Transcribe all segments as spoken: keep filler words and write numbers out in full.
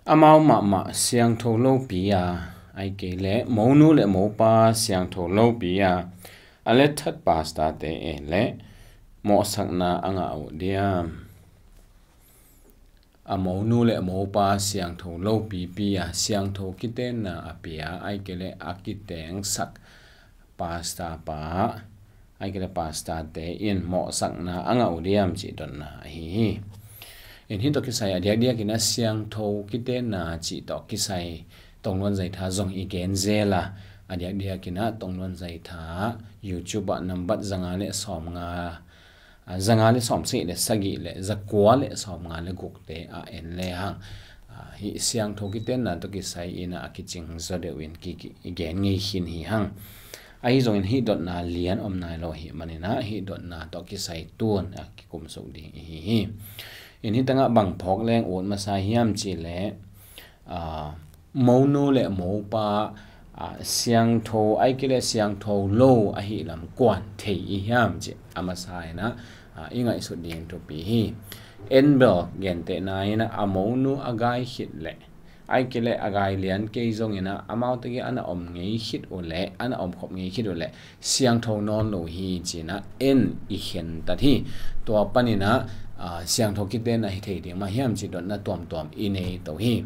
Amau mahmah siangtho lopi a, ahih kei leh monu le mopa siangtho lopi a, a letthat pastor-te en leh mawhsakna a ngah uh diam? A monu le mopa siangtho lopipi a, siangtho kitenna a pia, ahih kei leh a kitengsak pastor pa, ahih kei leh pastor-te in mawhsakna a ngah uh diam cih dotna ahi hi. In hih tawh kisai a diakdiakin a siangtho kitenna cih tawh kisai Tongluan Zaitha zong i gen zel a, a diakdiakin a Tongluan Zaitha YouTube ah nambat zanga le sawmnga, a, zanga le sawmsagih le sagih le zakua le sawmnga le gukte a en le hang. A, hih siangtho kitenna tawh kisai in a kicing zaw deuh in ki, ki, i gen ngei khin hi hang. Ahi zongin hih dotna lian om nai lo ahih manin a hih dotna tawh kisai tun a kikum suk ding i hi hi. In hih tangah bang phawk leng ut masa hiam cih leh, a, monu le mopa, a, siangtho ahih kei leh siangtho lo ahih lam kua'n thei i hiam cih a masa in a, a, i ngaihsut ding thupi hi. En bel gentehna in a, a monu a gai khit leh, ahih kei leh a gai lian kei zongin a, amaute gel a na om ngei khit uh leh, a na om khop ngei khit uh leh siangtho nawn lo hi ci-in a en i khentat hi. Tua panin a, a, siangtho kitenna hi thei ding mah hiam cih dotna tuamtuam i nei to hi.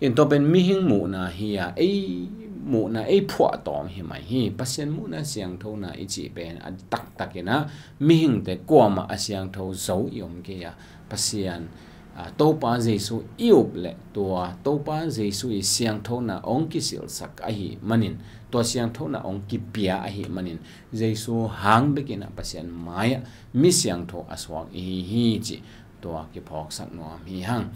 In tua pen mihing muhna hi a, ei muhna, ei phuahtawm hi mai hi. Pasian muhna siangthona i cih pen a taktakin a mihingte kuamah a siangtho zo i om kei a, Pasian, a, Topa Jesu i up leh tua Topa Jesu i siangthona hong kisilhsak ahih manin, tua siangthona hong kipia ahih manin, Jesu hang bekin a Pasian mai-ah mi siangtho a suak i hi hi cih tua kiphawksak nuam hi hang.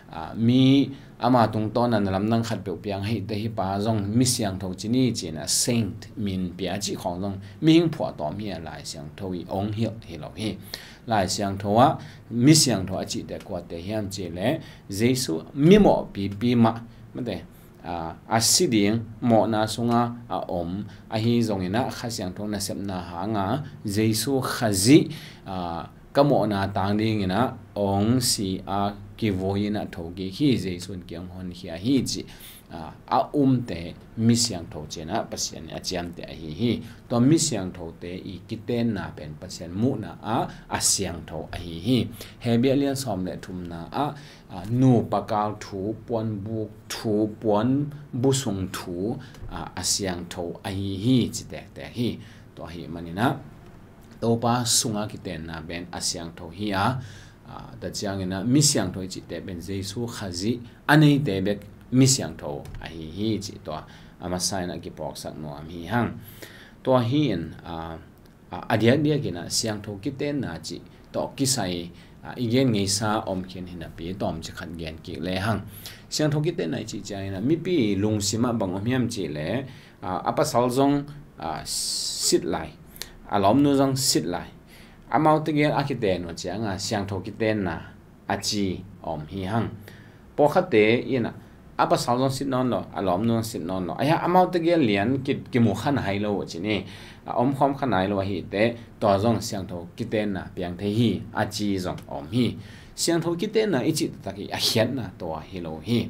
A, mi ama tungtawn a na lamdang khat peuh piang ahih teh hih pa zong mi siangtho ci ni ci-in a saint min pia cih khawng zong mihing phuahtawm hi a, Lai Siangtho i hong hilh hi lo hi. Lai Siangtho ah mi siangtho a cihte kuate hiam cih leh Jesu mi mawhpipi mah, mate, a, a si ding mawhna sunga a om ahi zongin a Kha Siangtho nasepna hanga Jesu Khazih, a, ka mawhna tang dingin a hong si a kivui in a thokik hi, Jesu in kihong honkhia hi cih, a, a umte mi siangtho ci-in a Pasian in a ciamteh ahi hi. Tua mi siangthote i kitenna pen Pasian muhna ah a siangtho ahi hi. Hebru lian sawm le thumna ah, a, nupa kal thu, puanbuk thu, puanbu sung thu, a, a siangtho ahi hi ci tektek hi. Tua ahih manin a Topa sunga kitenna pen a siangtho hi a, a, tua ciangin a mi siangtho i cihte pen Jesu Khazih a neite bek mi siangtho ahi hi cih tua a masa in a kiphawksak nuam hi hang. Tua hi in, a, a, a diakdiakin a siangtho kitenna cih tawh kisai, a, i gen ngeisa om khin hi napi tawmcik khat gen kik le hang. Siangtho kitenna i cih ciangin a mipi lungsim ah bang om hiam cih leh, a, a pasal zong, a, sit lai, a lawmnu zong sit lai, amaute gel a kiten uh ciang a siangtho kitenna a ci om hi hang. Pawlkhatte in a, a pasal zong sit nawn lo, a lawmnu zong sit nawn lo. Ahi a, amaute gel lian ki, kimu kha nai lo uh ci ni. A omkhawm kha nai lo ahih teh, tua zong siangtho kitenna piang thei hi, a ci zong om hi. Siangtho kitenna i cih taktak hi a khiatna tua hi lo hi.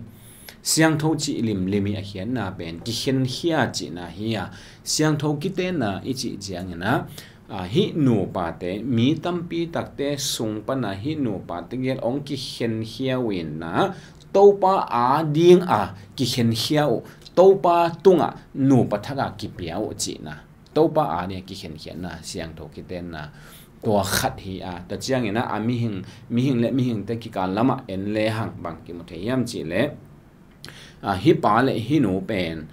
Siangtho cih limlim hi a khiatna pen kikhenkhia cihna hi a. Siangtho kitenna i cih ciangin a, a, hih nupate, mi tampi takte sung pana hih nupate gel hong kikhenkhia uh in a, Topa ading a kikhenkhia uh, Topa tungah nupa thak a kipia uh cihna. Topa ading a kikhenkhiatna, siangtho kitenna tua khat hi a. Tua ciangin a, a mihing, mihing le mihingte kikal lamah en le hang bang kimu thei hiam cih leh, a, hih pa le hih nu pen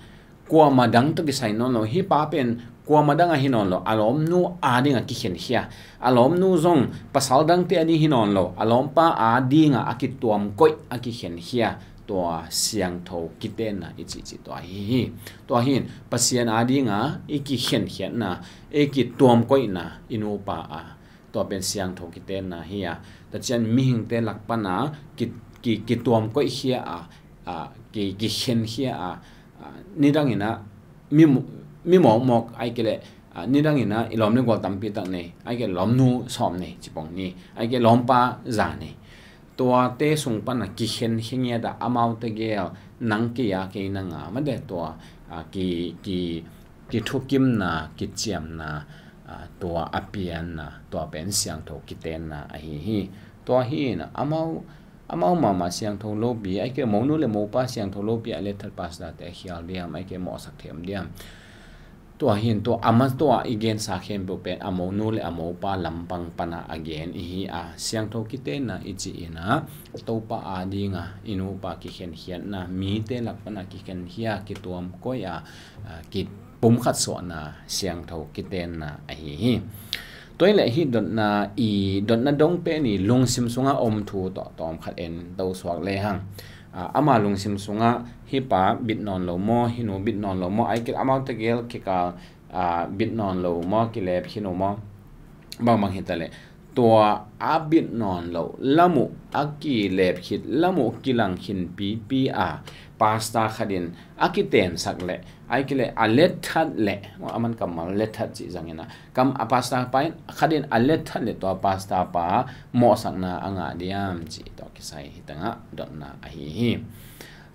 kuamah dang tawh kisai nawn lo, hih pa pen kuamah dang a hi nawn lo, a lawmnu ading a kikhenkhia, a lawmnu zong pasal dangte ading hi nawn lo, a lawmpa ading a, a kituamkoih, a kikhenkhia, tua siangtho kitenna i cihcih tua hi hi. Tua hi in Pasian ading a i kikhenkhiatna, i kituamkoihna, i nupa a, tua pen siangtho kitenna hi a. Tua ciang mihingte lak pana ki, ki, kituamkoihkhia a, a, ki, kikhenkhia a, a, nidangin a mi, mi mawkmawk ahih kei leh, a, nidangin a i lawm le gual tampi tak nei, ahih kei leh lawmnu sawm nei, cipong ni, ahih kei leh lawmpa za nei. tuate sung pana kikhen khengiat a, amaute gel nang kei a kei nang a mate tua, a, ki, ki, kithukimna, kiciamna, a, tua a pianna, tua pen siangtho kitenna ahi hi. Tua hi in amau, amau mahmah siangtho lopi, ahih kei leh monu le mopa siangtho lopi a letthat pastorte a khial diam, ahih kei leh mawhsak them diam. Tua hi in tua ama tua i gensa khempeuh pen a monu le a mopa lampang pana a gen i hi a, siangtho kitenna i cih in a, Topa adinga i nupa kikhenkhiatna, mite lak pana kikhenkhia, kituam koih a, a, kipumkhat suahna, siangtho kitenna ahi hi. Tua hi leh hih dotna i, dotna dong pen i lungsim sunga om thu tawh tawm khat en to suak lehang. A, ama lungsim sunga hih pa bit nawn lo maw, hih nu bit nawn lo maw, ahih kei leh amaute gel kikal, a, bit nawn lo maw, kilep khit uh maw, bangbang hi ta leh tua a bit nawn lo lam uh, a kilep khit lam uh kilang khin pipi a, pastor khat in a kitensak leh, ahih kei leh a letthat leh, a man kammal letthat cih zang in a, kam a pastor pa in khat in a letthat leh tua pastor pa mawhsakna a ngah diam cih tawh kisai hih tengah dotna ahi hi.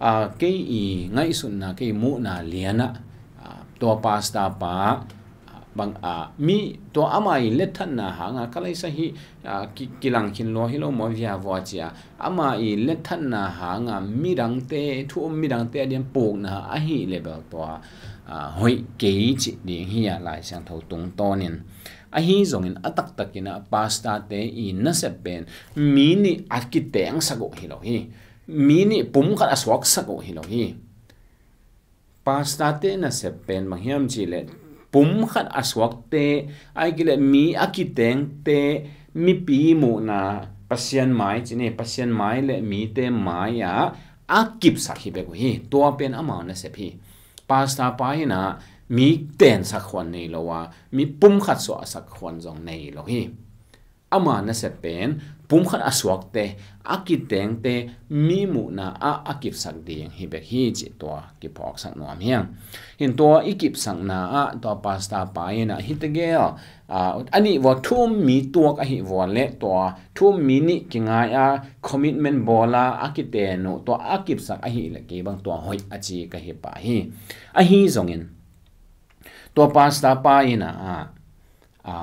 A, kei i ngaihsutna, kei muhna lian ah, a, tua pastor pa, a, bang, a, mi tua ama i letthatna hanga ka leisa hi, a, ki, kilang khin lua hi lo maw, via vua ci a, ama i letthatna hanga midangte, thu um midangte a diam pukna ahih leh bel tua, a, hoih kei cih ding hi a, Lai Siangtho tungtawnin. Ahi zongin a taktakin a pastorte i nasep pen mi nih a kitengsak uh hi lo hi. Mi nih pumkhat a suaksak uh hi lo hi. Pastorte nasep pen bang hiam cih leh pumkhat a suakte, ahih kei leh mi a kitengte, mipi muhna, Pasian mai ci ni, Pasian mai le mite mai ah a kipsak hi bek uh hi. Tua pen amau nasep hi. Pastor pa in a mi tensak khuan nei lo a, mi pumkhat suahsak khuan zong nei lo hi. Ama nasep pen pumkhat a suakte, a kitengte, mi muhna ah a kipsak ding hi bek hi cih tua kiphawksak nuam hi hang. Hi in tua i kipsakna ah tua pastor pa in a hih tegel, a, a nih vua thu um mi tuak ahih vua leh tua thu um mi nih kingai a commitment bawl a a kiten uh tua a kipsak ahih leh kei bang tua hoih a ci ka hi pah hi. Ahi zongin tua pastor pa in a, a, a,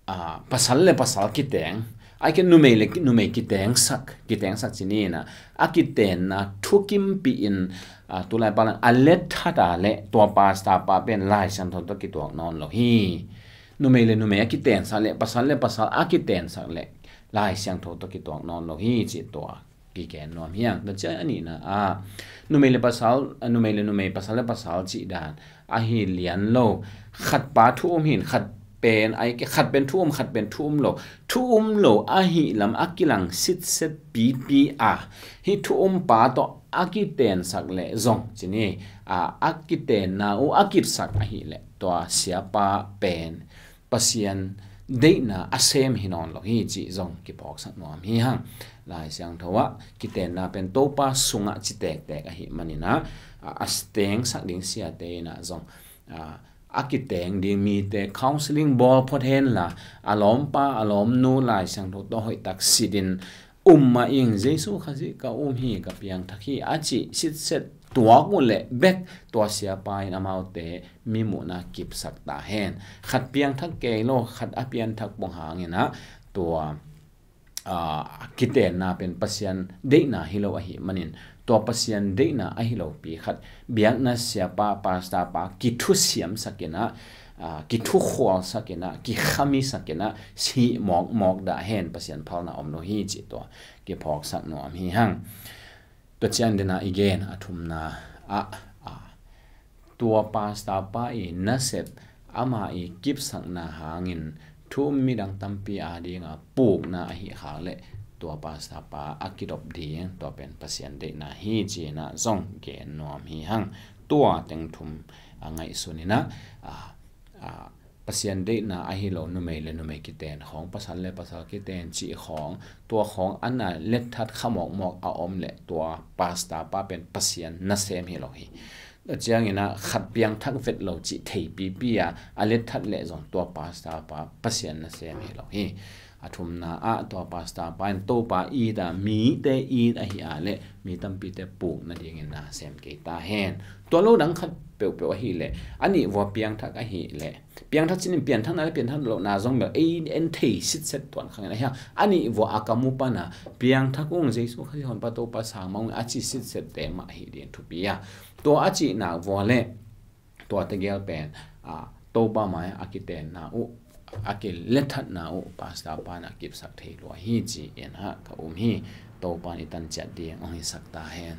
a, pasal le pasal kiteng, ahih kei leh numei le numei kitengsak, kitengsak ci ni in a, a kitenna thukimpih in, a, tulai pa lang a letthat a leh tua pastor pa pen Lai Siangtho tawh kituak nawn lo hi. Numei le numei a kitensak leh, pasal le pasal a kitensak leh Lai Siangtho tawh kituak nawn lo hi cih tua kigen nuam hi hang. Tua ciang a nihna ah, numei le pasal, numei le numei, pasal le pasal cih dan ahi lian lo. Khat pa thu um hi in, khat pen, ahih kei leh khat pen thu um, khat pen thu um lo. Thu um lo ahih lam a kilang sitset pipi a, hih thu um pa tawh a kitensak leh zong ci ni, a, a kitenna uh a kipsak ahih leh tua siapa pen Pasian deihna a sem hi nawn lo hi cih zong kiphawksak nuam hi hang. Lai Siangtho ah kitenna pen Topa sungah ci tektek ahih manin a, a, a tengsak ding siate in a zong, a, a kiteng ding mite counseling bawl phot hen la, a lawmpa, a lawmnu Lai Siangtho tawh hoihtak sit in, um mah ing, Jesu Khazih ka um hi, ka piangthak hi a cih sitset tuak uh leh bek tua siapa in amaute mi muhna kipsak ta hen. Khat piangthak kei lo, khat a pianthak pong hangin a tua, a, kitenna pen Pasian deihna hi lo ahih manin, tua Pasian deihna ahi lopi khat biakna siapa, pastor pa kithusiamsak in a, a, kithukhualsak in a, kikhamisak in a, sih mawkmawk dah hen, Pasian phalna om lo hi cih tua kiphawksak nuam hi hang. Tua ciang dena i gen a thumna ah, a, tua pastor pa i nasep ama i kipsakna hangin thu um midang tampi adinga pukna ahih khak leh tua pastor pa a kidop ding, tua pen Pasian deihna hi ci-in a zong gen nuam hi hang. Tua teng thum a ngaihsun in a, a, a, Pasian deihna ahi lo numei le numei kiten khawng, pasal le pasal kiten cih khawng, tua khawng a na letthat kha mawkmawk a om leh tua pastor pa pen Pasian nasem hi lo hi. Tua ciangin a khat piangthak vet lo cih theipipi a, a letthat leh zong tua pastor pa Pasian nasem hi lo hi. A thumna ah tua pastor pa in Topa it a, mite it ahi a leh mi tampite puk nadingin na sem kei ta hen. Tua lo dang khat peuhpeuh ahih leh a nih vua piangthak ahih leh, piangthak cih in pianthakna le pianthak lohna zong bel ei en thei sitset tuan khangin ahi a, a nih vua a kam uh pan a piangthak ung, Jesu Khazih honpa Topa sangmang ung a ci sitset te mah ahi ding thupi a. Tua a cihna vua le tua tegel pen a, Topa mai a kitenna uh, a kilethatna uh pastor pan a kipsak thei lua hi ci-in ah ka um hi. Topa in i tan ciat ding hong hisak ta hen.